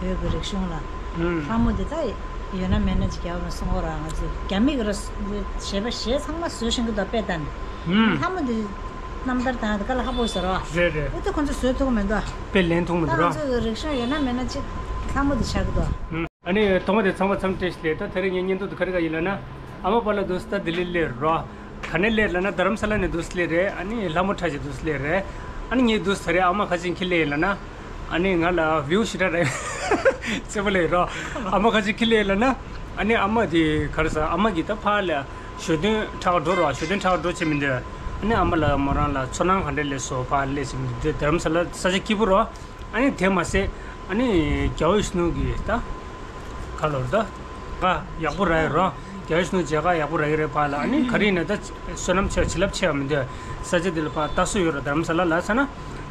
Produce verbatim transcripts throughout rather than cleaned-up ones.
བོད་ཀྱི་རིག་གཞུང་ལ། ཨུམ། ལྷ་མོ་འདི་ད་ཡོད་ན་མེད་ན་ཅིག་རྒྱལ་བ་རིན་པོ་ཆེས་གསུང་གི་རེད། ང་ཚོ་རྒྱ་མི་གི་ར་གཞས་པ་གཞས་ཚང་མ་བཟོ་ཤེས་ཀྱི་འདུག་དཔེ་ལྟ་ན། ཨུམ། ལྷ་མོ་འདི་རྣམ་ཐར་དང་འདི་ག་ལ་ཧ་པོ་ཟེར་བ། རེད་རེད། འོ་དེ་ཁོང་ཚོས་བཟོ་ཐུབ་ཀྱི་མི་འདུག་དཔེ་ལེན་ཐུབ་མི་ད་འདུག་ར། ང་ཚོ་གི་རིག་གཞུང་ཡོད་ན་མེད་ན་ཅིག་ལྷ་མོ་འདི་ཆགས་ཀྱི་འདུག་ཨུམ། ཨ་ནི་ཐོག་མ་དེ་ཚང་མ་འཚམས་འདྲི་ཞིག་ལས། ད་དེ་རིང་ངའི་བརྙན་ཐུང་དེ་ག་རེ་ག་ཡིན་ལབ་ན། ཨ་མ་པཱ་ལགས་འདུག་སེ་ད་ལྡི་ལི་སླེབས་རོ། ག་ནས་སླེབས་ལབ་ན་རྡ་རམ་ས་ལ་ནས་འདུག་སེ་སླེབས་རེད། ཨ་ནི་ལྷ་མོ་འཁྲབ་བྱས་འདུག་སེ་སླེབས་རེད། ཨ་ནི་ངས་འདུག་སེ་ད་རེས་ཨ་མ་ག་ཅིག་ཁྱེར་སླེབས་ཡིན་ལབ་ན། ཨ་ནི་ང་ལ་བིའུ་ཞེ་དྲག་རག་གསལ་པོ་སླེབས་རོ། ཨ་མ་ག་ཅིག་ཁྱེར་སླེབས་ཡིན་ལབ་ན། ཨ་ནི་ཨ་མ་དེ་ག་རེ་ཟ། ཨ་མ་གིས་ད་ཕར་ལ་ཞོ་སྟོན་འཁྲབ་ག་འགྲོ་རོ། ཞོ་སྟོན་འཁྲབ་ག་འགྲོ་བྱེད་མི་འདོད། ཨ་ནི་ཨ་མ་ལ་མོ་རང་ལ་ཚོར་སྣང་ག་འདྲ་སླེབས་སོང་། ཕར་སླེབས་བྱེད་མི་འདོད། རྡ་རམ་ས་ལ་ས་ཆ་སྐྱིད་པོ་རོ། ཨ་ནི་དེ་མ་ཟད། ཨ་ནི་རྒྱལ་བ་ཡིད་བཞིན་ནོར་བུ་གི་ད་ག་ལོར་ད་ག་ཡག་པོ་རག་ཡོད་རོ། རྒྱལ་བ་ཡིད་བཞིན་ནོར་བུ་མཇལ་ཁ་ཡག་པོ་རག་ཡོད་རེད། ཕར་ལ་ཨ་ནི་ག་རེ་ཡིན་ན་ད་བསོད་ནམས་ཆེ་བ་བྱིན་རླབས་ཆེ་བ་མི་འདུག་ས་ཆ་འདི་ལ་ཕར་ལྟ་སྲོལ་ཡོད་རོ། རྡ་རམ་ས་ལ་ལ་ས་ན།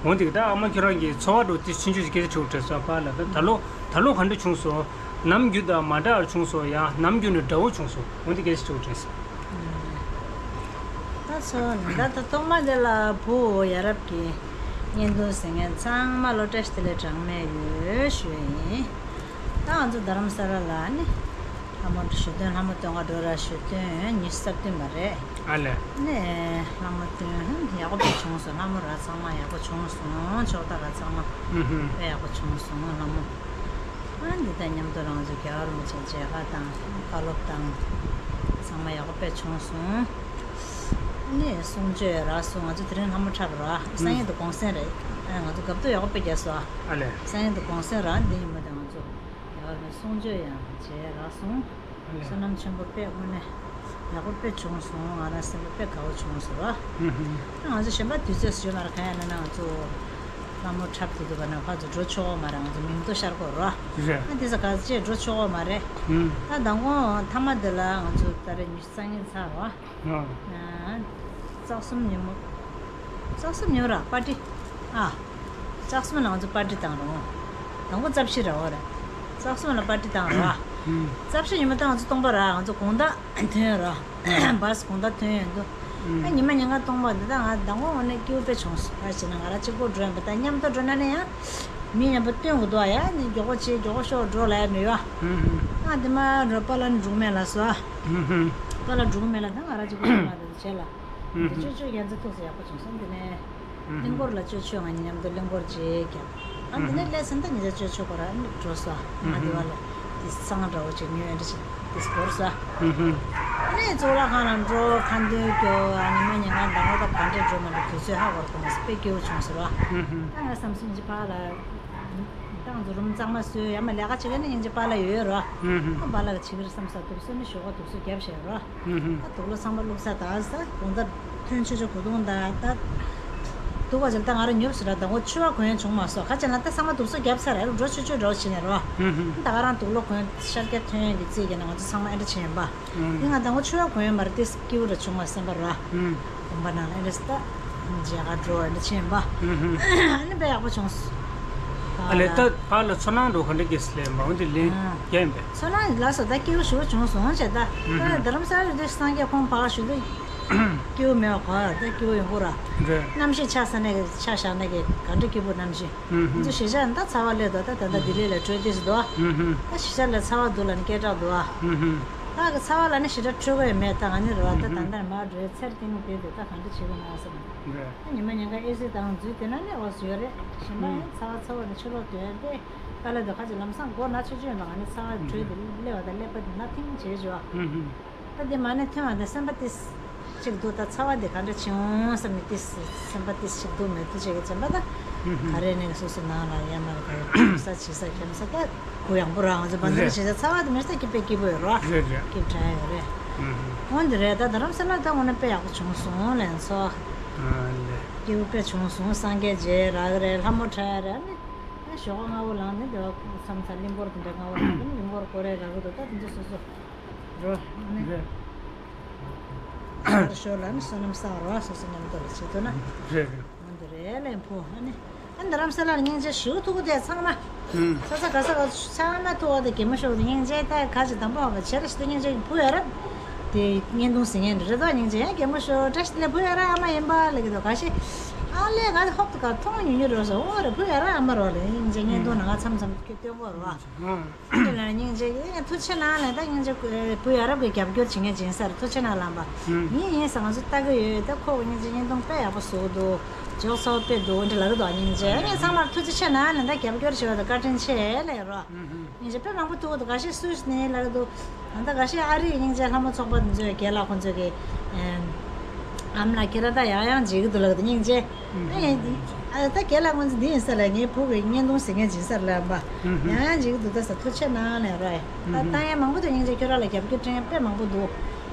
འོན་ཏེ་ད་ཨ་མ་ཁྱོད་རང་གི་ཚོར་བ་འདྲ་བོ་དེ་ཆུང་ཆུང་ཞིག་སྐད་ཆ་དྲི་དྲིས་སོང་། ཕར་ལ་ད་ད་ལོ་ད་ལོ་ག་འདྲ་བྱུང་སོང་། ནམ་རྒྱུན་དང་མ་འདྲ་བར་བྱུང་སོང་ཡང་ནམ་རྒྱུན་ནས་འདྲ་བོ་བྱུང་སོང་། འོན་ཏེ་སྐད་ཆ་དྲི་དྲིས་སོང་། ད་ཚོ་ད་ད་ཐོག་མ་དེ་ལ་བུ་ཡ་རབས་ཀྱི་བརྙན་ཐུང་གཟིགས་མཁན་ཚང་མ་ལ་བཀྲ་ཤིས་བདེ་ལེགས་གྲངས་མེད་ཡོད་ཞུ་ཡིན། ད་ང་ཚོ་རྡ་རམ་ས་ལ་ལ་ནི་ལྷ་མོ་ཞོ་སྟོན་ལྷ་མོ་སྟོན་ག་འགྲོ་ར། ཞོ་སྟོན་ཉི་ཤུ་རྩ་བདུན་པ་རེད། ཨ་ལས། ནས་ལྷ་མོ་སྟོན་ཡག་པོ་དཔེ་བྱུང་སོང་། ལྷ་མོ་ར་ཚང་མ་ཡག་པོ་བྱུང་སོང་། ཕྱོགས་མཐའ་ཁ་ཚང་མ་ཨུ་ཧུམ། དཔེ་ཡག་པོ་བྱུང་སོང་ལྷ་མོ། ཨ་འདི་དང་མཉམ་དུ་རང་ཚོ་རྒྱལ་བ་རིན་པོ་ཆེ་མཇལ་ཁ་དང་བཀའ་སློབ་དང་ཚང་མ་ཡག་པོ་དཔེ་བྱུང་སོང་། ནས་གསུང་ཆོས་རག་སོང་། ང་ཚོ་དེ་རིང་ལྷ་མོ་འཁྲབ་ར། སང་ཉིན་དུ་གུང་སེང་རེད། ཨ་ང་ཚོ་དགའ་སྡུག་ཡག་པོ་དཔེ་རྒྱག་སོང་། ཨ་ལས། སང་ཉིན་དུ་གུང་སེང་ར། འདི་ཡིན་པ་དང་ང་ཚོ་རྒྱལ་བ་རིན་པོ་ཆེ་གསུང་ཆོས་ཡང་མཇལ་རག་སོང་། ཨ་ལས། བསོད་ནམས་ཆེན་པོ་དཔེ་དངོས་གནས་ཡག་པོ་དཔེ་བྱུང་སོང་། ང་རང་སེམས་པ་དཔེ་དགའ་བོ་བྱུང་སོང་ར། ཨུ་ཧུམ། ང་ཚོ་གཞན་པ་དུས་ཚོད་ཞུ་མ་ར། གང་ཡིན་ན་ང་ཚོ་ལྷ་མོ་འཁྲབ་དུས་དུས་པ་ན་ཕར་ཚུར་འགྲོ་ཆོག་གི་མ་རེད། ང་ཚོ་མིང་ཐོ་ཤར་དགོས་ར། རེད། ཨ་དེ་ཚོ་ག་ཚོད་འགྲོ་ཆོག་གི་མ་རེད། ཨུམ། ད་མདང་དགོང་མཐའ་མ་དེ་ལ་ང་ཚོ་ད་རེས་ཉི་ཤུ་རྩ་གཉིས་ཚར་ར། ཨ། ཨ། རྩ་གསུམ་ཉིན་མོ། རྩ་གསུམ་ཉིན་མོ་ར་པར་ཊི། ཨ། རྩ་གསུམ་ལ་ང་ཚོ་པར་ཊི་བཏང་རུང་། དང་པོ་རྩ་བཞི་ར་འོ་ར། རྩ་གསུམ་ལ་པར་ཊི་བཏང་ར། ཨུམ། རྩ་བཞི་ཉིན་མོ་ད་ང་ཚོ་སྟོང་པ་ར། ང་ཚོ་དགོང་དག་ཐོན་ར། བཱས་དགོང་དག་ཐོན་ཡོང་དུས། ཨུམ། ཨ་ཉི་མ་ཉིན་གང་སྟོང་པ་འདི་ད་ང་མདང་དགོང་འོ་ནས་སྐྱིད་པོ་དཔེ་བྱུང་སོང་། ག་རེ་བྱས་ན་ང་རང་གཅིག་པོ་འགྲོ་ཡིན་པ། ད་མཉམ་དུ་འགྲོ་ན་ནས་ཡང་མི་མཉམ་པོ་སྟོན་དགོས་འདུག་ཨ། ཡ་ནི་མགྱོགས་པོ་བྱེད། མགྱོགས་པོ་ཤོག་འགྲོ་ལབ་ཡ་མི་ཡོད་ཨ། ཨུམ། ཨ་འདི་མ་འགྲོ་པཱ་ལགས་ནི་འགྲོ་མེད་ལབ་སོང་ཨ། ཨུམ། པཱ་ལགས་འགྲོ་མེད་ལབ། ད་ང་རང་གཅིག་པོ་འགྲོ་མ་འདི་བྱས་ལ། ཨུམ། འདི་ཅོ་ཅོ་རྒྱལ་མཚན་ཐུགས་སུ་ཡག་པོ་བྱུང་སོང་། འདི་ནས་ཨུམ། གླིང་སྐོར་ལ་ཅོ་ཅོ་ང་གཉིས་མཉམ་དུ་གླིང་སྐོར་བྱེད་ཀྱང་། ཨ་འདི་ནས་སླེབས་ཟིན་ད་ཉི་ཟེར་ཅོ་ཅོ་ཁོ་ར་ནི་འགྲོ་སོང་། ང་འདི་བ་ལ་དེ་སང་འདྲ་བོ་ཅིག་ཉོས་འདྲ་ཞིག་དེ་སྐོར་སོང་། ཨུམ། ཨ་ནི་གཙུག་ལག་ཁང་ལ་འགྲོ། ཁ་འདོན་སྐྱོར། ཨ་ཉི་མ་ཉིན་གང་ཟླ་ངོ་ད་ག་འདྲས་འགྲོ་མ་འགྲོ་དུས་ཚོད་ཧ་གོ་ར་གོ་མ་སོང་། དཔེ་སྐྱིད་པོ་བྱུང་སོང་ར། ཨུམ། ད་ང་བསམ་སོང་ཅི་ཕ་ལ། ཏང་ཚོ་རུམ་གཙང་མ་བཟོས། ཡ་མ་ལས་ཀ་བྱེད་མཁན་ནི་སྙིང་རྗེ་པཱ་ལགས་ཡོད་རོ། ཨུ་ཧུ། ཨ་པཱ་ལགས་ལ་བྱེད་ཀྱི་རེད་བསམ་ས་འདུག་སེ་ནི་ཞོགས་ཀ་འདུག་སེ་བརྒྱབ་བཞག་རོ། ཨུ་ཧུ། ཨ་དུག་ལོག་ཚང་མ་བླུགས་ས་དང་ས་དགོང་དག་ཐོན་ཆོག་ཆོག་གོ་དུང་དང་ད། དུག་པ་ཚོ་ད་ང་རང་ཉོབ་སོང་ར། ད་ངོ་ཆུ་བ་གོན་ཡ་བྱུང་མ་སོང་། ག་ཅི་ན་ད་ཚང་མ་དུག་སོ་བརྒྱབ་ཚར་ར། འགྲོ་ཆོག་ཆོག་འགྲོ་བྱེད་ནས་རོ། ཨུ་ཧུ། ད་ག་རང་དུག་ལོག་གོན་ཤར་སྐྱ་ཐོན་ཡ་གི་རྩིས་ཀྱི་ན་ང་ཚོ་ཚང་མ་ཨེ་འདྲ་བྱེད་ཡིན་པ། ཨུ། འདི་ང་ད་ངོ་ཆུ་བ་གོན་ཡ་མ་རེད་དེ། སྐྱིད་པོ་འདྲ་བྱུང་བ་སེམས་པ་ར། ཨུམ། དགོན་པ་ནང་ལ་ཨེ་འདྲ་སྟ། མཇལ་ཁ་འགྲོ་ཨེ་འདྲ་ཕྱིན་པ། ཨུ་ཧུ། ཨ་ནི་དཔེ་ཡག་པོ་བྱུང་སོང་། ཨ་ལས་ད་ཕར་ལ་ཚོར་སྣང་འགྲོ་ག་འདྲ་སྐྱེས་སི་ལས་མང་དེ་ལེན། ཨ། རྒྱ་ཡིན་པས། ཚོར་སྣང་ལ་སོ་ད་སྐྱིད་པོ་ཞེ་པོ་བྱུང་སོང་བྱས་ད། ཨུ་ཧུ། ད་རྡ་རམ་ས་ལ་དེ་སངས་རྒྱས་ཁོང་ཕར་ཞུ་དུས། སྐྱིད་པོ་མེད་པ་གོ་ད་སྐྱིད་པོ་ཡོང་གི་ར། རེད། གནམ་གཤིས་ཆ་ས་ནས་ཆ་བཞག་ནས་གི་ག་འདྲ་སྐྱིད་པོ་གནམ་གཤིས། ཨུ་ཧུ། ང་ཚོ་གཞིས་ཆགས་ད་ཚ་བ་སླེབས་འདུག་ད་ད་ལྟ་ལྡི་ལི་ལ་དྲོད་དེ་སུ་འདུག་ཨུ་ཧུ། ད་གཞིས་ཆགས་ལ་ཚ་བ་འདུག་ལ་ནི་སྐད་གྲགས་འདུག་ཨ། ཨུ་ཧུ། ད་གི་ཚ་བ་ལ་ནི་ཞེ་དྲག་འཕྲོད་གི་ཡོད་མེད། ད་ང་ནི་རེ་བ་ད་ད་ལྟ་མར་འགྲོའི་ཚེར་ཏིང་དེ་དེ་ད་གང་འདྲ་བྱེད་གི་ན་བསམ། རེད། ད་ཉི་མ་ཉིན་ག་ཨེ་སི་དང་འཛུལ་དེ་ན་ནི་འོ་སུ་ཡོད་རེད། ཞིམ་པ་ཡང་ཚ་བ་ཚ་བ་ནི་ཆུ་ལོག་དོན་དེ་ད་ལ་དུ་ཁ་ཅིག་ལམ་སང་མགོ་ན་ཆུ་ཆུ་ཡོད་མ་ང་ནི་ཚ་བ་འཕྲོད་དེ་སླེབས་པ་ད་ཀླད་པ་དེ་ན་ཐིང་བྱེད་བྱོས། ཨུ་ཧུ། ད་དེ་མ་ནས་ཐོན་བ་དེ་སེམས་པ་ཏིས་ཅིག་འདུག་ད་ཚ་བ་དེ་ག་འདྲ་བྱུང་བསམ་ནས་ཏིས་སེམས་པ་ཏིས་ཅིག་འདུག་མེད་དུ་བྱེད་ཀྱི་བྱེད་པ་ད། ཧུམ་ཧུམ། ག་རེ་ནས་སོ་སོའི་ནང་ལ་ཡ་མ་རེད་ག་རེ་ཁུམ་ས་བྱེད་ས་ཁེམ་ས་ད་གུ་ཡངས་པོ་རང་ཚོ་བ་འདི་རེད། བྱེད་ས་ཚ་བ་དེ་མེད་ས་སྐྱིད་པའི་སྐྱིད་པོ་ཡོད་རོ། རེད་རེད། སྐྱིད་དྲག་ཡོད་རེད། ཧུམ་ཧུམ། འོན་ཏེ་རེད་ད་རྡ་རམ་ས་ལ་ད་དངོས་གནས་དཔེ་ཡག་པོ་བྱུང་སོང་ལན་ཚོ། ཨ་ལེ། སྐྱིད་པོ་དཔེ་བྱུང་སོང་། སངས་རྒྱས་མཇལ་རག་གི་རེད། ལྷ་མོ་འཁྲབ་ཡ་རེད། ཨ་ནི་ཨ་ཞོགས་པ་སྔ་པོ་ལངས་ནས་དེ་བ་མཚམས་མཚམས་གླིང་སྐོར་དེ་འདྲ་སྔ་པོ་ལངས་ནས་གླིང་སྐོར་སྐོར་རེ་རག་གི་འདུག་ད་དེ་ཚོ་སོ་སོ། རོ། ནི། རེད། ཞོར་ཞོར་ལ་ནི་བསོད་ནམས་བསགས་རོགས། སོ་སོ་མཉམ་དུ་ལ་བྱེད་ཐུབ་ན། རེད་རེད། འོན་ཏེ་རེད་ལན་ཕུ་ཨ་ནི། ཨ་རྡ་རམ་ས་ལ་ལ་སྙིང་རྗེ་ཞུ་ཐུག་གི་དེ་ཚང་མ། ཧུམ། ས་ས་ག་ས་ག་ཚང་མ་ཐུག་བ་དེ་གད་མོ་ཤོར་དེ་སྙིང་རྗེ་ད་ག་ཅི་དམ་པ་བ་བ་བྱེ་ར་ཞིག་ཏུ་སྙིང་རྗེ་གི་ཕུ་ཡ་རབ། དེ་བརྙན་ཐུང་ཟིན་ངན་རེད་དོ་སྙིང་རྗེ་ཡང་གད་མོ་ཤོར་བཀྲ་ཤིས་བདེ་ལེགས་ཕུ་ཡ་ར་ཨ་མ་ཡིན་པ་ལ་གི་དོ་ག་ཤི། ཨ་ལས་ང་ཧོབ་ཏེ་ག་མཐོང་ཉུང་ཉུང་རོ་ཟེར། འོ་རེད། བུ་ཡ་རབས་ཨ་མ་རོ་ལེ། སྙིང་རྗེ། བརྙན་ཐུང་ནང་ང་མཚམས་མཚམས་ཁྱོད་སྟོན་གོ་རོ། ཨ་ལ་སྙིང་རྗེ། ཐུགས་རྗེ་ཆེ་གནང་ལེ། ད་སྙིང་རྗེ། བུ་ཡ་རབས་ཀྱི་རྒྱབ་སྐྱོར་བྱེད་མཁན་ཡིན་ས་རེད། ཐུགས་རྗེ་ཆེ་གནང་ལབ་པ། ཡིན་ཡིན་ཟེར། ང་ཚོ་ལྟ་གི་ཡོད། ད་ཁོ་གི་སྙིང་རྗེ། བརྙན་ཐུང་དཔེ་ཡག་པོ་བཟོ་གི་འདུག་འཇོག་ཚོགས་དཔེ་འདུག་འདྲ་ལབ་གི་འདུག་སྙིང་རྗེ། ངས་ཚང་མར་ཐུགས་རྗེ་ཆེ་གནང་ལེ། ད་རྒྱབ་སྐྱོར་བྱེད་པ་དང་བཀའ་དྲིན་ཆེ་ལབ་རོ། སྙིང་རྗེ། དཔེ་མང་པོ་ཐུག་གི་འདུག་འགའ་ཤས་སུས་ནས་ལབ་གི་འདུག་ད་འགའ་ཤས་ཨ་རིའི་སྙིང་རྗེ་ལྷ་མོ་ཚོགས་པ་འདི་ཚོས། རྒན་ལགས་ཁོང་ཚོས་ཀྱི་ཨམ་ལགས་ཁྱེད་རང་ད་ཡང་ཡང་བརྗེད་ཀྱི་འདུག་ལབ་གི་འདུག་སྙིང་རྗེ། ཨ་ཡ་འདི་ཨ་ད་རྒན་ལགས་ཁོང་ཚོ་འདི་ཡིན་ས་ལ། ངའི་བུ་གི་བརྙན་ཐུང་གཟིགས་མཁན་ཡིན་ས་ལ་ཨམ་པ། ཡང་ཡང་བརྗེད་ཀྱི་འདུག་ད་ས། ཐུགས་རྗེ་ཆེ་གནང་ལེ་རོ། ད་ལྟ་ཡང་མང་པོ་འདུག་སྙིང་རྗེ། ཁྱོད་རང་ལ་རྒྱབ་སྐྱོར་སྤྲད་མཁན་དཔེ་མང་པོ་འདུག་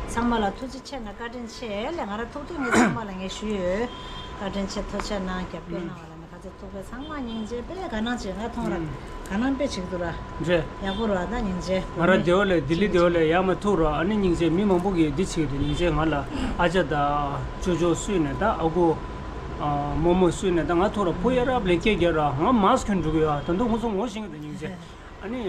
ཚང་མ་ལ་ཐུགས་རྗེ་ཆེ་གནང་། བཀའ་དྲིན་ཆེ་ལེ། ང་རང་ཐུག་ཐུག་ངས་ཚང་མ་ལ་ངས་ཞུས་ཡོད། བཀའ་དྲིན་ཆེ། ཐུགས་རྗེ་གནང་། རྒྱབ་སྐྱོར་གནང་བ་ལ། ཁ་ཚ་ཐུག་པའི་ཚང་མ་སྙིང་རྗེ། དཔེ་དགའ་སྣང་བྱེད། ང་མཐོང་ར་དགའ་སྣང་དཔེ་བྱེད་ཀྱི་འདུག་ར། རེད། ཡག་པོ་ར། ད་སྙིང་རྗེ། ང་ར་ལྡི་ཝ་ལ་ལྡི་ལི་ལྡི་ཝ་ལ་ཡར་མར་ཐུག་ར། ཨ་ནི་སྙིང་རྗེ། མི་མང་པོ་གིས་འདི་བྱེད་ཀྱི་འདུག་སྙིང་རྗེ། ང་ལ་ཨ་ཅག་དང་ཅོ་ཅོ་བསུས་ནས། ད་ཨ་ཁུ་ཨ་རྨོ་མོ་བསུས་ནས། ད་ང་ཐུག་ར། བུ་ཡ་རབས་ལ་སྐད་རྒྱག་ར། ང་མཱསི་ཁྱོན་འགྲོ་གི་ཡོད། ད་དུང་ཁོང་ཚོ་ངོ་ཤེས་ཀྱི་འདུག་སྙིང་རྗེ། ཨ་ནི།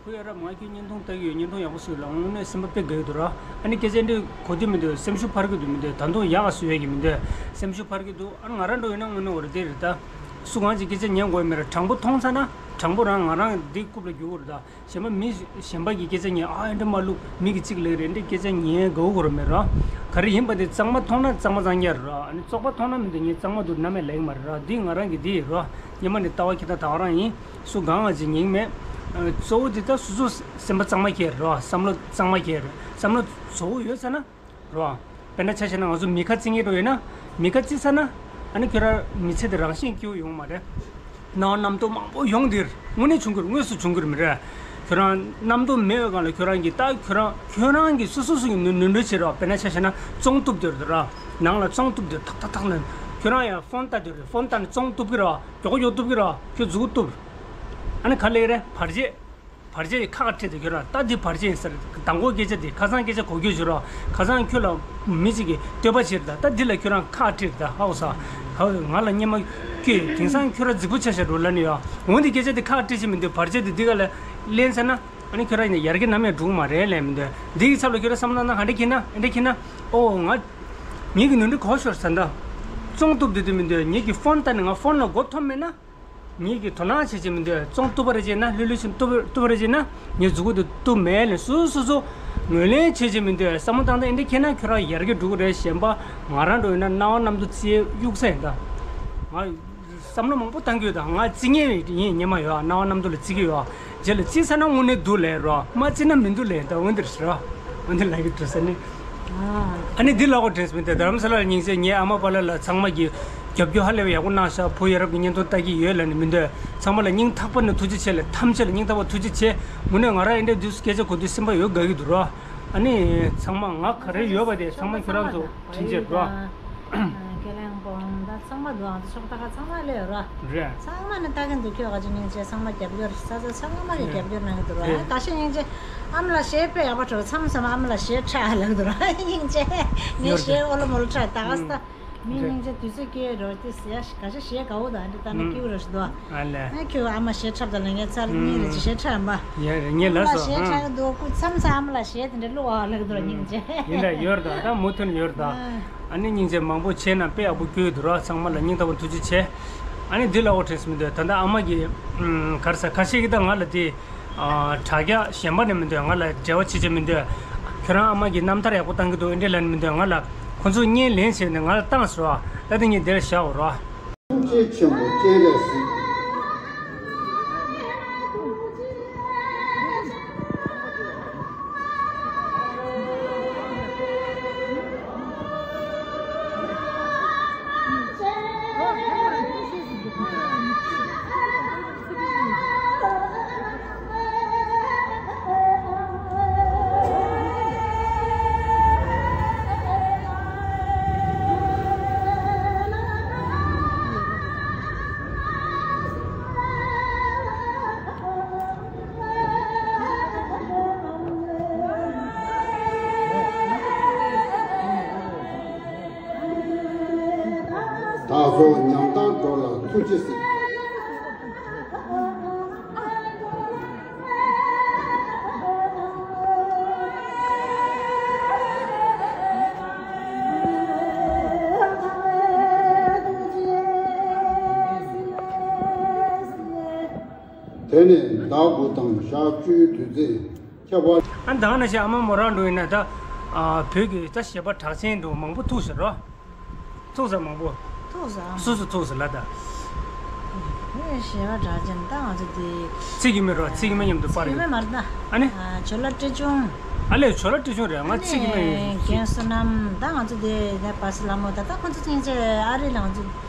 བུ་ཡ་རབས། ང་ཁྱོད་བརྙན་ཐུང་ལྟ་གི་ཡོད། བརྙན་ཐུང་ཡག་པོ་བཟོས་ལ། དངོས་གནས་སེམས་པ་དཔེ་དགའ་གི་འདུག་ར། ཨ་ནི་སྐད་ཆ་འདི་གོ་དུས་མི་འདུག་སེམས་ཤུགས་འཕར་གི་འདུག་མི་འདུག་ད་དུང་ཡག་ག་བཟོ་ཡས་ཀྱི་མི་འདུག་སེམས་ཤུགས་འཕར་གི་འདུག་ཨ་ནི་ང་རང་འདྲ་ཡིན་ན་དངོས་གནས་འོ་རེད། དེ་རེད། ད་སུ་གང་ཅིག་སྐད་ཆ་ཉན་དགོས་མེད་ར། དྲང་པོ་མཐོང་ཚར་ན། དྲང་པོ་རང་ང་རང་འདི་རྐུབ་ལ་རྒྱུག་གི་རེད། ད་གཞན་པ་མི་གཞན་པ་གི་སྐད་ཆ་ཉན། ཨ་འདྲ་མ་བླུག་མི་གི་གཅིག་ལེགས་རེད། འདི་སྐད་ཆ་ཉན་དགའ་བོ་གོ་ར་མེད་ར། ག་རེ་ཡིན་པ་དེ་གཙང་མ་མཐོང་ན་གཙང་མ་གཙང་རྐྱང་རེད་ར། ཨ་ནི་བཙོག་པ་མཐོང་ན་མི་འདུག་ངས་གཙང་མ་འདུག་ན་མེད་ལེགས་མ་རེད་ར། འདི་ང་རང་གི་འདི་ཡིན་ར། སྔོན་མ་ནས་ལྟ་བ་ཁྱེད་ད་ད་ག་རང་ཡིན། སུ་གང་ང་ཅིག་ཉིང་མེད། ཨ་གཙོ་བོ་འདི་ད་སོ་སོ་སེམས་པ་གཙང་མ་སྐྱེ་རོ། བསམ་བློ་གཙང་མ་སྐྱེ་རོ། བསམ་བློ་གཙོ་བོ་ཡོད་ས་ན་རོ། དཔེར་ན་ཆ་བཞག་ན་ང་ཚོ་མི་ཁ་རྩི་ངེས་འགྲོ་ཡོད་ན། མི་ཁ་རྩི་ས་ན། ཨ་ནི་ཁྱོད་རང་མི་ཚེ་འདི་རང་བཞིན་སྐྱིད་པོ་ཡོང་མ་རེད། སྣང་བ་རྣམ་རྟོག་མང་པོ་ཡོང་འདིར་དངོས་གནས་བྱུང་གི་རེད། དངོས་སུ་བྱུང་གི་རེད་མི་རེད། ཁྱོད་རང་རྣམ་རྟོག་མེད་པའི་སྒང་ལ་ཁྱོད་རང་གིས་ད་ཁྱོད་རང་ཁྱོད་རང་གིས་སོ་སོ་སོ་གིས་ནོར་ནོར་འཁྲུལ་བྱེད་རོགས། དཔེར་ན་ཆ་བཞག་ན་བཙོང་གཏུབ་འདིར་ར། ནང་ལ་བཙོང་གཏུབ་འདིར་ཐག་ཐག་ཐག་ལ། ཁྱོད་རང་ཡང་ཕོན་ལྟ་འདིར། ཕོན་ལྟ་ནས་བཙོང་གཏུབ་གི་ར། མགྱོགས་མགྱོགས་གཏུབ་ཀྱི་ར། ཁྱོད་མཛུག་གུ་གཏུབ། ཨ་ནི་ག་ལེ་རེད། བར་ཆད། བར་ཆད་ཀྱི་ཁ་ཁ་ཁྲིད་དེ་ཁྱོད་རང་ད་འདི་བར་ཆད་ཡིན་ཟེར། མདང་དགོང་སྐད་ཆ་འདི་ཁ་སང་སྐད་ཆ་གོ་རྒྱུ་བྱོས་རོགས། ཁ་སང་ཁྱོད་ལ་མི་གཅིག་གིས་བསྟོད་པ་བྱེད་ད། ད་འདི་ལ་ཁྱོད་རང་ཁ་ཁ་ཁྲིད་ད། ཧའོ་ས། ཧའོ་ང་ལ་སྙན་མ་སྐྱོད། དེང་སང་ཁྱོད་རང་རྫིག་པོ་ཆགས་ཤག་རོ་ལབ་ནི་ཡོད། འོ་འདི་སྐད་ཆ་འདི་ཁ་ཁ་ཁྲིད་བྱེད་མི་འདུག་བར་ཆད་འདི་འདི་ག་ལ་ལེན་ཟེར་ན། ཨ་ནི་ཁྱོད་རང་ཡིན་ན་ཡར་རྒྱས་ནམ་ཡང་འགྲོ་གི་མ་རེད་ལབ་མི་འདུག་འདི་གི་ཚབ་ལ་ཁྱོད་རང་བསམ་བློ་བཏང་ན་ག་འདྲ་ཁྱེར་ན། ཨ་འདྲ་ཁྱེར་ན། ཨོ་ང་ངེད་ཀྱི་ནོར་འཁྲུལ་གོ་ཤོར་ཟེར་ད། བཙོང་གཏུབ་འདི་འདི་མི་འདུག་ངེད་ཀྱི་ཕོན་ལྟ་ནས་ང་ཕོན་ལ་མགོ་འཐོམ་མེད་ན། ངེད་ཀྱིས་དོ་སྣང་བྱེད་ཀྱི་མི་འདུག་བཙོང་གཏུབ་པ་རེ་བྱས་ན། ལྷོད་ལྷོད་བྱས་གཏུབ་པ་རེ་བྱས་ན། ངས་མཛུག་གུ་དེ་གཏུབ་མེད་ལས། སོ་སོ་སོ་ངོས་ལེན་བྱེད་ཀྱི་མི་འདུག་བསམ་བློ་བཏང་སྟེ་འདི་ཁྱེར་ན་ཁྱོད་རང་ཡར་རྒྱས་འགྲོ་གི་རེད། གཞན་པ་ང་རང་འགྲོ་ཡོད་ན་སྣང་བ་རྣམ་རྟོག་རྩིས་གཡུག་ས་ཡིན་ད། ང་བསམ་བློ་མང་པོ་བཏང་གི་ཡོད་ད། ང་རྩི་ངེས་ཡིན་སྙམ་མ་ཡོད། སྣང་བ་རྣམ་རྟོག་ལ་རྩི་གི་ཡོད། རྗེས་ལ་རྩིས་ས་ན་དངོས་གནས་འདུག་ལས་རོ། མ་རྩིས་ན་མི་འདུག་ལས་ད། འོན་ཏེ་རེད་རོ། འོན་ཏེ་ལ་གི་འགྲོ་ས་ནི། ཨ་ནི་འདི་ལ་གོ་དྲན་སོང་། དེ་རྡ་རམ་ས་ལ་ལ་སྙིང་རྗེ། ངའི་ཨ་མ་པཱ་ལགས་ལ་ཚང་མ་གིས་རྒྱབ་སྐྱོར་ཧ་ལས་པའི་ཡག་པོ་གནང་ཤག་བུ་ཡ་རབས་ཀྱི་བརྙན་ཐུང་ལྟ་གི་ཡོད་ལབ་ནས་མི་འདོད། ཚང་མ་ལ་སྙིང་ཐག་པ་ནས་ཐུགས་རྗེ་ཆེ་ལ། ཐམས་ཅད་ལ་སྙིང་ཐག་པ་ཐུགས་རྗེ་ཆེ། དངོས་གནས་ང་རང་འདི་འདྲའི་དུས་སུ་སྐད་ཆ་གོ་དུས་སེམས་པ་ཡོད་དགའ་གི་འདུག་རོ། ཨ་ནི་ཚང་མ་ང་ག་རེ་ཡོད་པ་དེ་ཚང་མ་ཁྱོད་རང་ཚོ་དྲིན་ཆེ་རོ། ཁས་ལེན་པོང་ད་ཚང་མ་འདུག་ཨང་། ད་ཕྱོགས་མཐའ་ཁག་ཚང་མ་ལས་རོ། རེད། ཚང་མ་ནི་ལྟ་གི་འདུག་ཁྱོད་ག་ཅི་སྙིང་རྗེ། ཚང་མ་རྒྱབ་སྐྱོར། ས་ཆ་ཚང་མ་གི་རྒྱབ་སྐྱོར་གནང་གི་འདུག་རོ། རེད། ཨ་ཁ་ཤས་སྙིང་རྗེ། ཨ་མ་ལགས་གཞས་དཔེ་ཡག་པོ་འཁྲབ། མཚམས་མཚམས་ཨ་མ་ལགས་གཞས་འཁྲབ་ལབ་འདུག་རོ། སྙིང་རྗེ། ངས་གཞས་ཨོ་ལོ་མོ་ལོ་འཁྲབ་ད་ག་ས། མི་སྙིང་རྗེ། དུས་ཚོད་སྐྱེལ་རོགས་དེ་ཟེར་ཡ་ཞིག་ག་ཤ་གཞས་དགའ་བོ་དང་འདི་ལྟ་ན་སྐྱིད་པོ་རེད་ཞུ་འདུག་ཨ་ལས། ཨ་ཁྱོད་ཨ་མ་གཞས་འཁྲབ་དང་ལ་ངས་ཚར་གཉིས་རེ་ཅིག་གཞས་འཁྲབ་ཨམ་པ། ཡ་རེད། ངས་ཨ་མ་ལབ་ལགས་སོང་གཞས་ཨ། འཁྲབ་གི་འདུག་ཁོ་མཚམས་མཚམས་ཨ་མ་ལགས་གཞས་དེ་འདྲ་བླུག་ཨ་ལབ་འདུག་སྙིང་རྗེ། ཡིན་ད་ཡོད་རེད་ད། ད་མུ་མཐུད་ཡོད་རེད་ད། ཨ་ནི་སྙིང་རྗེ་མང་པོ་བྱས་ན་དཔེ་ཡག་པོ་བསྐྱོད་འདུག་ར། ཚང་མ་ལ་སྙིང་ཐག་པ་ཐུགས་རྗེ་ཆེ། ཨ་ནི་འདི་ལ་འོ་དྲན་སོང་མི་འདུག་ད་ལྟ་ཨ་མ་གིས་ག་རེ་ཟ་ག་ཤེད་ཀྱི་ད་ང་ལ་དེ། དྲ་རྒྱ་གཞན་པ་ནས་མི་འདོད། ང་ལ་འབྲེལ་བ་བྱེད་ཀྱི་མི་འདོད། ཁྱོད་རང་ཨ་མ་གིས་རྣམ་ཐར་ཡག་པོ་བཏང་གི་འདུག་ཨེ་འདྲས་ལབ་ནས་མི་འདོད། ང་ལ་ཁོ་ཚོས་བརྙན་ལེན་བྱས་ནས་ང་ལ་བཏང་ཟེར་བ། ད་དེ་ངས་འདིར་བཞག་འོ་རོ། ཐུགས་རྗེ་ཆེན་པོ་སྤྱན་རས་གཟིགས། བདག་སོགས་ཉམ་ཐག་འགྲོ་ལ་ཐུགས་རྗེ་གཟིགས། ནས་ཟླ་དགུ་དང་ཞག་བཅུའི་དུས་ཚེས་ཁྱབ་པ། ཨ་ནི་ད་ག་ནང་བཞིན་ཨ་མ་མོ་རང་འགྲོ་ཡིན་ན་ད། ཨ། བོད་ཀྱི་ད་གཞས་པ་གྲགས་ཆེན་འགྲོ་མང་པོ་ཐུག་ཟེར་རོ། ཐུག་ས་མང་པོ། ཐུག་ས། སུ་སུ་ཐུག་ས་ལ་ད། ཨེ། གཞས་པ་གྲགས་ཅན་ད་ང་ཚོ་དེ། ཚིག་གི་མི་རོ། ཚིག་གི་མི་མཉམ་དུ་པར་ཚིག་གི་ཡོད། མི་མར་ད། ཨ་ནི། ཨ། ཇོ་ལ་བཀྲ་ཆུང་། ཨ་ལས་ཇོ་ལ་བཀྲ་ཆུང་རེད། ང་ཚིག་གི་མི་ཡོད། རྒན་བསོད་ནམས་ད་ང་ཚོ་དེ་ནས་པ་སི་ལྷ་མོ་ད་ད་ཁོང་ཚོ་ཚིག་ཅེ་ཨ་རི་ལ་ང་ཚོ་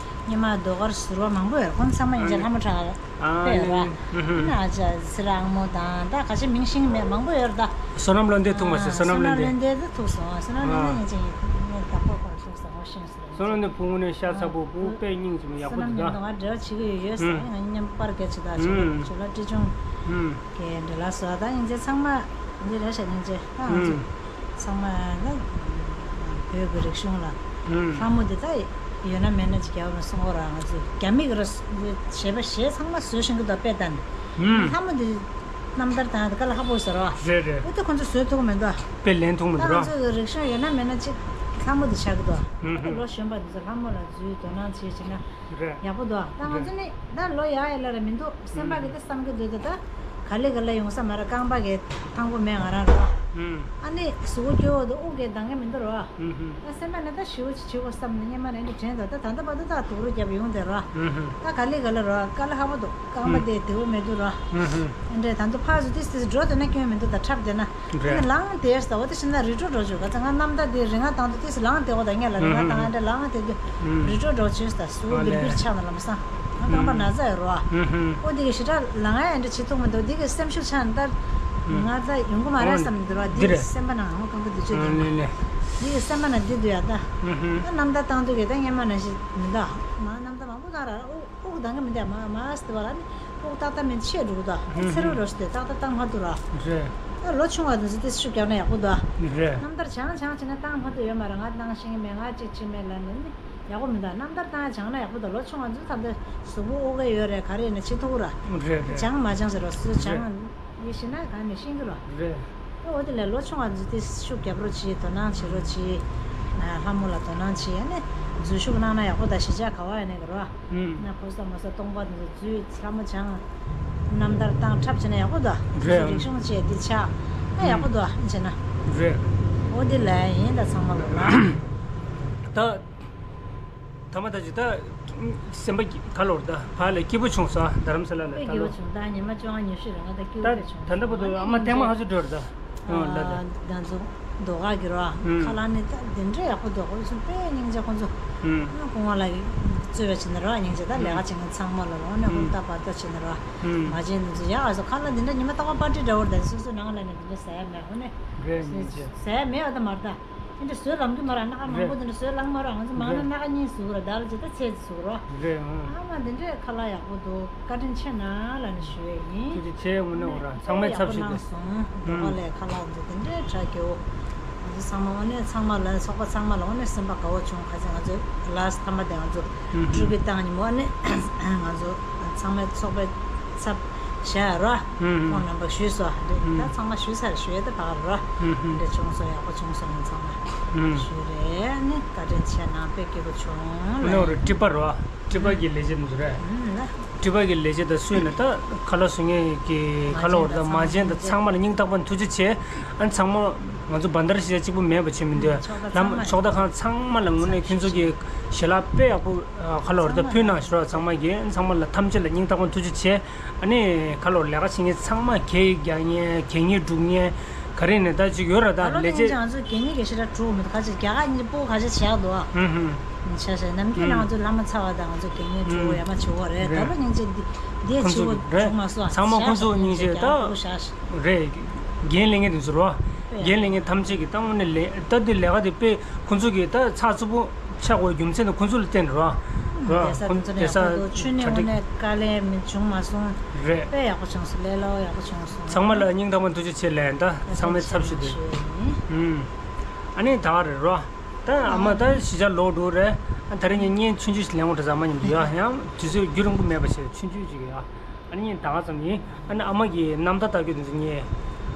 སྔོན་མ་ཟློས་གར་ཟུར་པ་མང་པོ་ཡོད། ཁོང་ཚང་མ་ཡིན་ཅེ་ལྷ་མོ་གྲགས། ཨ་དཔེ་ཡོད་ར། ནི། ཨ་ནི་ཨ་ཅག་སི་ར་ཨང་མོ་དང་ད་ཁ་ཤས་མིང་ཤེས་མེད་མང་པོ་ཡོད་ར་ད། བསོད་ནམས་བློ་ལྡན་ཐུག་མ་སོང་། བསོད་ནམས་བསོད་ནམས་བློ་ལྡན། བློ་ལྡན་ད་ཐུག་སོང་། བསོད་ནམས་བློ་ལྡན་ཡིན་ཅིང་ངས་བདག་པོ་ཁོར་ཐུག་སོང་ཤེས་སོང་། བསོད་ནམས་བློ་ལྡན་ཕུ་ངུ་ནས་ཤ་ཚ་པོ་ཕུ་དཔེ་སྙིང་རྗེ་མོ་ཡག་པོ་འདུག་ད། བསོད་ནམས་མཉམ་དུ་ང་འབྲེལ་བ་བྱེད་ཀྱི་ཡོད་ཡོད་ཟེར། ཨ་ནི་ང་གཉིས་མཉམ་པར་སྐད་ཆ་ད་བྱེད་ཀྱི་ཡོད། ཇོ་ལ་བཀྲ་ཆུང་གི་འདྲ་ལ་སོ་ད་ཡིན་ཅེ་ཚང་མ་འདི་རེད་ཤག་སྙིང་རྗེ་ད་ང་ཚོ། ཚང་མ་ལ་བོད་ཀྱི་རིག་གཞུང་ལ་ལྷ་མོ་འདི་ད་ཡོད་ན་མེད་ན་ཅིག་རྒྱབ་ན་གསུང་གོ་ར། ང་ཚོ་རྒྱ་མི་གི་ར་གཞས་པ་གཞས་ཚང་མ་བཟོ་ཤེས་ཀྱི་འདུག་དཔེ་ད་ནི་ལྷ་མོ་འདི་རྣམ་ཐར་དང་དཀའ་ལས་ཁག་པོ་ཟེར་བ་རེད་རེད། འོ་དེ་ཁོང་ཚོ་བཟོ་ཐུབ་མི་འདུག་དཔེ་ལེན་ཐུབ་མི་ད་འདུག་ར། ང་ཚོ་གི་རིག་གཞུང་ཡོད་ན་མེད་ན་ཅིག་ལྷ་མོ་འདི་ཆགས་ཀྱི་འདུག་ལོ་གཞོན་པ་འདི་ཚོ་ལྷ་མོ་ལ་འཛུལ་དོ་སྣང་བྱེད་བྱེད་ན། རེད། ཡག་པོ་འདུག་ད་ང་ཚོ་ནི་ད་ལོ་ཡག་ཡག་ལ་ར་མི་འདུག་སེམས་པ་གི་ད་བསམ་གི་འདུག་ད་ད་ག་ལེ་ག་ལེ་ཡོང་ས་མ་ར། རྐང་པ་གི་ཐང་པོ་མེད་ང་རང་ར། ཨ་ནི་གཟུགས་པོ་སྐྱོ་བོ་འདུག་དབུགས་གི་འདང་གི་མི་འདུག་ར། ད་སེམས་པ་ནི་ད་ཞི་བོ་ཅིག་བྱེད་དགོས་བསམ་ནས་སྔོན་མ་ནས་འདི་དྲན་འདུག་ད་ད་ལྟ་བར་དུ་ད་དུག་རུ་རྒྱབ་ཡོང་དེ་ར། ད་ག་ལེ་ག་ལེ་ར་དཀའ་ལས་ཁག་པོ་འདུག་རྐང་པ་དེ་བདེ་བོ་མི་འདུག་ར། ཨ་འདྲས་ད་དུང་ཕར་ཚུར་ཏིས་ཏིས་འགྲོ་དེ་ན་སྐྱོན་མི་འདུག་ད་འཁྲབ་དེ་ན། རེད། ལངས་དེ་ཟ་བ་དེ་ཤི་ན་རི་ཁྲོད་འགྲོ་བཅུག་ག་ཚ་ང་གནམ་ཟླ་དེ་རི་ང་དང་དུ་དེ་སི་ལངས་དེ་འོ་ད་ངས་ལ་རི་ང་དང་ཨ་འདྲ་ལངས་དེ་དུ་རི་ཁྲོད་འགྲོ་བཅུག་ད་སུ་ཨ་ལས། བིར་བིར་ཆགས་ན་ལམ་སང་ང་རྐང་པ་ན་ཚ་ཡོད་རོ། ཨོ་དེ་གི་ཞི་དྲག་ལ་ང་ཨ་འདྲ་བྱེད་ཐུབ་མི་འདུག་དེ་གི་སེམས་ཤུགས་ཆག་ན་ད་ང་ད་ཡོང་གི་མ་རེད་བསམ་འདུག་རོ། དེ་འདི་གི་རེད། སེམས་པ་ན་ང་རྐང་པ་འདི་ཆོད་དེ་ཨ་ལས་ལས། དེ་གི་སེམས་པ་ན་འདི་འདུག་ཡ་ད་ཨ་གནམ་ཟླ་བཏང་དུས་གི་ད་སྔན་མ་ན་ཞིག་མི་འདུག་མ་གནམ་ཟླ་མང་པོ་བཏང་ར་ཨོ། དབུགས་འདང་གི་མི་འདུག་མ་མ་སྟེ་བ་ལ་ནི་དབུགས་ཏག་ཏག་མིན་ཆད་འགྲོ་གི་འདུག་ཚེ་རོ་རོ་ཞིག་དེ་ཏག་ཏག་བཏང་མ་ཐུབ་ར། རེད། ཨ་ལོ་ཆུང་བ་དེ་ཚོ་དེ་ཤུགས་རྒྱག་ན་ཡག་པོ་འདུག་རེད། གནམ་ལྟར་བྱང་བྱང་བྱས་ན་བཏང་མ་ཐུབ་ཡོད་མ་རེད། ང་བཏང་ཤེས་ཀྱི་མེད། ང་གཅིག་བྱེད་མེད་ལ་ནི་ནི་ཡག་པོ་མི་འདུག་གནམ་ལྟར་བཏང་ཡ་བྱང་ན་ཡག་པོ་འདུག་ལོ་ཆུང་བ་ཚོ་ད་ལྟ་གཟུགས་པོ་ཨོ་གེ་ཡོད་རེད། ག་རེ་ཡིན་ན་བྱེད་ཐུབ་ར། རེད་རེད། བྱང་མ་བྱང་ཟེར་རོ་སུ་བྱང་རེད། ཡེ་ཤེས་ན་གང་ནས་ཤེས་ཀྱི་རོ། རེད། ཨོ་དེ་ལས་ལོ་ཆུང་བ་ཚོ་དེ་ཤུགས་རྒྱབ་རོགས་གྱིས། དོ་སྣང་བྱེད་རོགས་གྱིས། ལྷ་མོ་ལ་དོ་སྣང་བྱེད་ཡ་ནི་འཛུལ་ཞུགས་གནང་ན་ཡག་པོ་ད་གཞིས་ཆགས་ག་བ་ཡ་ནས་གི་རོ། ཨུམ། ན་ཕོ་ས་མོ་ས་སྟོང་པ་འདི་ཚོ་འཛུལ་ལྷ་མོ་བྱང་། གནམ་ལྟར་བཏང་འཁྲབ་བྱས་ན་ཡག་པོ་འདུག་རེད། རིག་གཞུང་བཅས་འདི་ཆགས་ན་ཡག་པོ་འདུག་ཨ་བྱས་ན། རེད། འོ་འདི་ལ་ཡིན་ད་ཚང་མ་ལོ་ལ། ད། ཐ་མ་ད་ཅི་ད། སེམས་པ་ག་ལོར་ད་ཕ་ལ་སྐྱིད་པོ་བྱུང་ས་རྡ་རམ་ས་ལ་ལ་ད་ལོ། དཔེ་སྐྱིད་པོ་བྱུང་ད་ཉི་མ་བཅོ་ལྔ་ཉི་ཤུ་རེ་ང་ད་སྐྱིད་པོ་ད་བྱུང་། ད་ལྟ་བར་དུ་ཨ་མ་ཐེངས་མ་ཧ་ཅུ་འགྲོ་ར་ད། ཨ་ལ་ད། ང་ཚོ་རྡོ་ཁ་གི་རོ། ཁ་ལག་ནི་ད་དེ་འདྲ་ཡག་པོ་འདུག་ཁོ་ཚོ་དཔེ་སྙིང་རྗེ། ཁོ་ཚོ་སྐུ་ངོ་ལ་རྩོད་པ་བྱེད་ན་རོ་སྙིང་རྗེ། ད་ལས་ཀ་བྱེད་མཁན་ཚང་མ་ལ་ལོ་ནས་ཁོ་ད་བར་ད་བྱེད་ན་རོ། མ་བྱེད་ནི་ཚོ་ཡག་ཨ་སོ་ཁ་ལག་འདི་འདྲ་ཉི་མ་རྟག་པར་པར་ཊི་འདྲ་བོར་ད་སོ་སོའི་ནང་ལ་ནས་འདི་འདྲ་ཟ་ཡ་མེད་ཁོ་ནས། རེད་སྙིང་རྗེ། ཟ་ཡ་མེད་བ་ད་མར་ད། འདི་འདྲ་བཟོས་ལམ་གི་མ་ར་སྣ་ཁ་མང་པོ་རེད། འདི་འདྲ་བཟོས་ལམ་མ་ར་ང་ཚོ་མང་ན་རེད། སྣ་ཁ་གཉིས་བཟོས་ར་ད་ལ་ཇི་ལྟར་ཚད་བཟོས་རོ། རེད་ཨང་། ཨ་མ་འདི་འདྲའི་ཁ་ལག་ཡག་པོ་འདུག་བཀའ་དྲིན་ཆེ་ན་ལ་ནི་ཞུ་ཡས་ཡིན། ཐུགས་རྗེ་ཆེ། དངོས་གནས་འོ་ར་ཚང་མའི་ཚབ་ཞུས་ཏེ། ཨུམ། ཁ་ལག་འདི་འདི་འདྲའི་དྲ་རྒྱའོ། ང་ཚོ་ཚང་མ་དངོས་གནས་ཚང་མ་ལ་ཚོགས་པ་ཚང་མ་ལ་དངོས་གནས་སེམས་པ་དགའ་བོ་བྱུང་། ཁ་ཚ་ང་ཚོ་ལ་སི་ཐ་མ་དེ་ང་ཚོ་ཨུམ་ཀྲུ་གི་བཏང་ཉིན་མོ་ཨ་ནི་ང་ཚོ་ཚང་མའི་ཚོགས་པའི་ཚབ་བྱས་རོ། ཁོང་རྣམ་པ་ཞུས་སོ། འདི་ད་ཚང་མ་ཞུས་ཚར་ཞུ་ཡས་ད་བག་རོ། འདི་བྱུང་སོ་ཡག་པོ་བྱུང་སོ་ང་ཚང་མ་ཞུས་རེད། ནི་བཀའ་དྲིན་ཆེ་ན་དཔེ་སྐྱིད་པོ་བྱུང་ལ། ནོར་ཀྲི་པ་རོ། ཀྲི་པ་གི་ལས་བྱེད་འདུག་རེད། ཀྲི་པ་གི་ལས་བྱེད་ད་སུས་ན་ད་ཁ་ལག་བཟོ་མཁན་གྱི་ཁ་ལག་འོར་ད་མ་བྱན་ད་ཚང་མ་ལ་སྙིང་ཐག་པ་ཐུགས་རྗེ་ཆེ། ཨ་ནི་ཚང་མ་ང་ཚོ་བན་དར་ཞེས་གཅིག་པུ་མེད་པ་བྱེད་མི་འདོད། ལམ་ཕྱོགས་ད་ཁང་ཚང་མ་ལ་དངོས་གནས་ཁྱོད་ཚོ་གི་ཞལ་ལག་དཔེ་ཡག་པོ་ཁ་ལག་འོར་ད་ཕུལ་གནང་ཞུ་རོགས་ཚང་མ་གི་ཚང་མ་ལ་ཐམས་ཅད་ལ་སྙིང་ཐག་པ་ཐུགས་རྗེ་ཆེ། ཨ་ནི་ཁ་ལོར་ལས་ཀ་བྱེད་མཁན་ཚང་མ་གད་རྒྱག་མཁན་གད་སྙིགས་སྒྲུག་མཁན་ག་རེ་ནས་ད་ཅིག་ཡོད་ར། ད་ད་ལོ་ལས་བྱེད་ང་ཚོ་གད་སྙིགས་གི་ཞེ་དྲག་སྒྲུག་མི་འདུག་ཁ་ཅིག་རྒྱ་གར་གཉིས་པོ་ཁ་ཅིག་བྱས་འདུག་ཨ། ཧུམ་ཧུམ། ཤ་ཤ་ནམ་རྒྱུན་ང་ཚོ་ལམ་མ་ཚ་བ་དང་ང་ཚོ་གད་སྙིགས་སྒྲུག་ཡ་མ་བྱེད་བོ་རེད། ད་ལོ་སྙིང་རྗེ་འདི་འདི་ཁོང་ཚོ་བྱེད་བོ་རེད་སྒྲུག་མ་སོང་ཨ། ཚང་མ་ཁོང་ཚོ་སྙིང་རྗེ་ད་རྒྱ་གར་པོ་ཤ་ཤ་རེད། འགན་ལེན་མཁན་དེ་ཚོ་རོ། འགན་ལེན་མཁན་ཐམས་ཅད་ཀྱིས་ད་དངོས་གནས་ལས་ད་འདི་ལས་ཀ་དེ་དཔེ་ཁོང་ཚོ་གིས་ད་ཚགས་ཚུད་པོ་ཆགས་དགོས་རྒྱུ་མཚན་དེ་ཁོང་ཚོ་ལ་བརྟེན་རོ། རོ་བསྡད་ས་ཁོང་དེ་ཚོ་ནས་བསྡད་ས་ཡག་པོ་འདུག་ཆུ་ནས་གྲ་སྒྲིག་དངོས་གནས་དཀའ་ལས་མི་བྱུང་མ་སོང་། རེད། དཔེ་ཡག་པོ་བྱུང་སོང་། ལས་སླ་བོ་ཡག་པོ་བྱུང་སོང་། ཚང་མ་ལ་སྙིང་ཐག་པ་ཐུགས་རྗེ་ཆེ་ལབ་ད་ཚང་མའི་ཚབ་ཞུས་ཏེ། ཨུམ། ཨ་ནི་ད་ག་རེད་རོ། ད་ཨ་མ་ད་གཞིས་ཆགས་ལོག་འགྲོ་རེད། ཨ་ད་རེས་ངས་བརྙན་ཆུང་ཆུང་ཞིག་ལེན་དགོས་འདྲ་ཟེར་མ་ཉམས་འདུག་ཡ་ཡང་དུས་ཚོད་རྒྱུན་རིང་པོ་མེད་པ་བྱས་ཆུང་ཆུང་ཅིག་ཡ། ཨ་ནི་ད་ག་ཙམ་ཡིན། ཨ་ནི་ཨ་མ་གི་རྣམ་ཐར་ལྟ་རྒྱུ་དེ་ཚོ་ངས་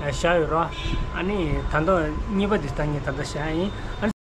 བཞག་ཡོད་ར། ཨ་ནི་ད་ལྟ་གཉིས་པ་དེ་ད་ངས་ད་ལྟ་བཞག་ཡིན། ཨ་ནི།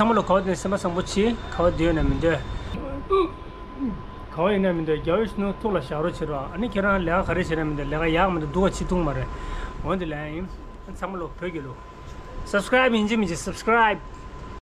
ཚང་མ་ལ་ག་བ་དེ་ནས་སེམས་པ་བཟང་པོ་བྱེད། ག་བ་དེ་ཡོད་ན་མི་འདོད། ག་བ་ཡིན་ན་མི་འདོད། རྒྱལ་བའི་གཞོན་ནུ་ཐུགས་ལ་བཞག་རོགས་བྱེད་རོགས། ཨ་ནི་ཁྱེད་རང་ལས་ཀ་ག་རེ་བྱེད་ན་མི་འདོད། ལས་ཀ་ཡག་མི་འདུག་སྡུག་ག་ཅི་འཐུང་མ་རེད། འོན་ཏེ་ལས་ཡིན། ཚང་མ་ལ་བོད་ཀྱི་ལུགས། སབ་སི་ཀ་རེབ་ཡིན་གཅིག་མིན་གཅིག་སབ་སི་ཀ་རེབ།